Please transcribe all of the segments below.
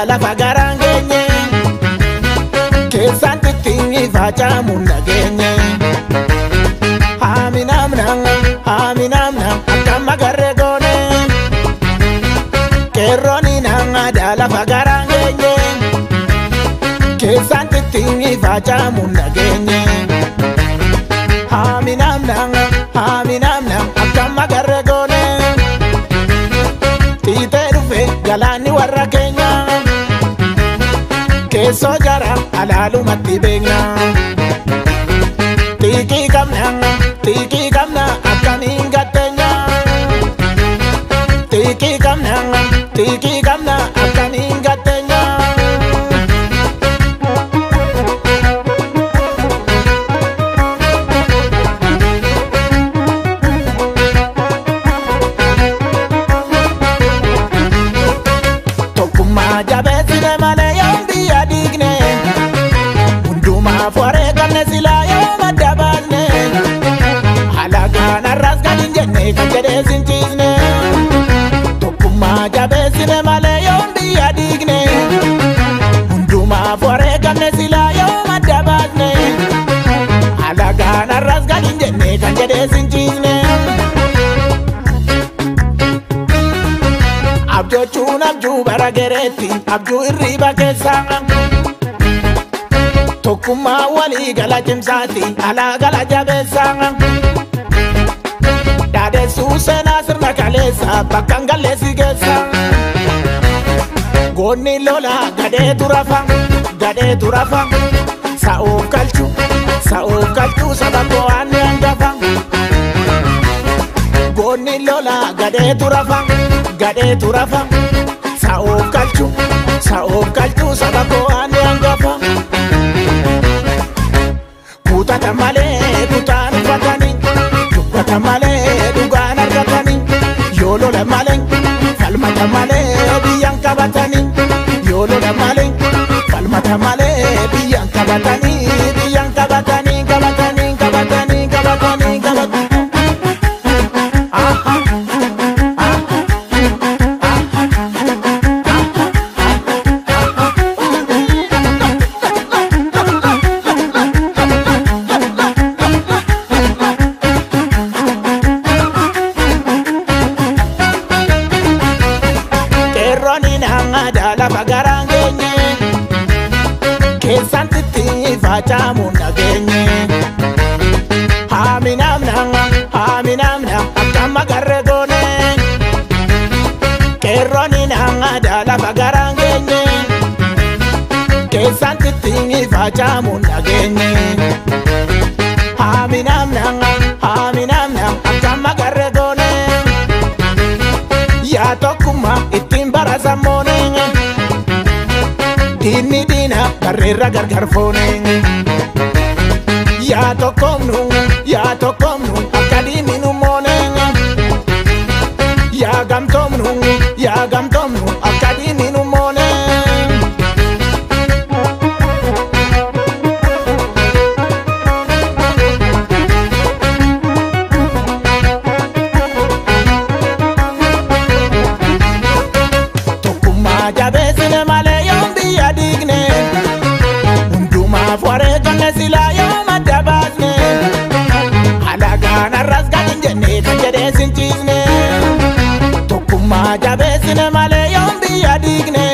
Lafa garaan geenye keessaan tittiin facaamuun nageenye. Haaminamna haaminamna akkam agarree goone qeerroon aadaa lafa garaan geenye keessaan tittiin facaamuun nageenye. Haaminamna haaminamna akkam agarree goone tiitee dhufe galaanni warra keenya. Keessoo jara alaalumatti beekna. Xiiqii qabna xiiqii qabna akkamiin gatteenya. Xiiqii qabna xiiqii qabna akkamiin gatteenya. Tokkummaa jabeessine malee yoom biyya diigne. Hundumaaf wareegamne silaa yoom adda baasne. Alagaan har'as gad hin jenne kan jedhee sin ciisne. Tokkummaa jabeessine malee yoom biyya diigne. Hundumaaf wareegamne silaa yoom adda baasne. Alagaan har'as gad hin jenne kan jedhee sin ciisne. Abjoochuun abjuu bara gereetti abjuu hirriba keessa. Tokkummaa walii gala cimsaati alaa gala jabeessa. Dhaadessuu seenaa sirna kaleessa bakka hin galleessi geessa. Goonni lola gadheetu rafa gadheetu rafa. Sa'oof galchu sa'oof galchu saba koo aanni hangafa. Goonni lola gadheetu rafa gadheetu rafa. Sa'oof galchu sa'oof galchu saba koo aanni hangafa. Kutata malee kutaan uffatanii dubbata malee dhugaan argatanii yoo lola malee falmata malee biyyaan qabatanii yoo lola malee falmata malee biyyaan qabatanii biyyaan qabatanii qabatanii qabatanii qabatanii qabatanii. Lafa garaan geenye keessaan tittiin facaamuun nageenye. Haaminamna haaminamna akkam agarree goone qeerroon aadaa lafa garaan geenye keessaan tittiin facaamuun nageenye. Haaminamna haaminamna akkam agarree goone yaa tokkummaa ittiin barasammoone. Diinni diina barreerra gargar foone. Yaa tokkoomnu yaa tokkoomnu akka diinni nu moone. Yaa gamtoomnu yaa gamtoomnu akka diinni nu moone. Tokkummaa jabeessine malee yoom biyya diigne. Hundumaaf wareegamne silaa yoom adda baasne. Alagaan har'as gad hin jenne kan jedhee sin ciisne. Tokkummaa jabeessine malee yoom biyya diigne.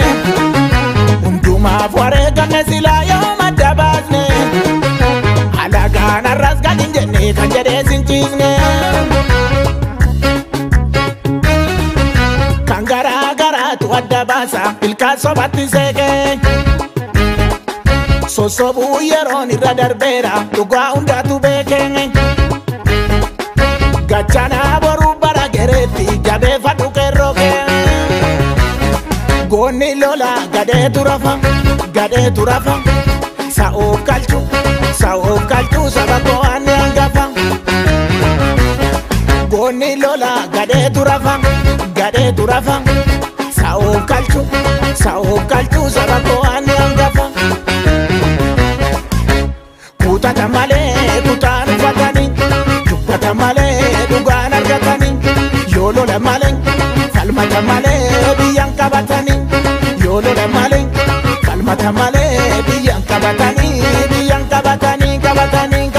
Hundumaaf wareegamne silaa yoom adda baasne. Alagaan har'as gad hin jenne kan jedhee sin ciisne. Kan garaa garaatu adda baasa ilkaan sobatti seeqee. Sosobuu yeroon irra darbeera dhugaa hundaatu beekee. Gachanaa boruu bara gereetti jabeeffadhu qeerroo kee. Goonni lola gadheetu rafa gadheetu rafa. Sa'oof galchu sa'oof galchu saba koo aanni hangafa. Goonni lola gadheetu rafa gadheetu rafa. Sa'oof galchu sa'oof galchu saba koo aanni hangafa. Kutata malee kutaan uffatanii dubbata malee dhugaan argatanii yoo lola malee falmata malee biyyaan qabatanii yoo Yoo lola malee falmata malee biyyaan qabatanii biyyaan qabatanii qabatanii.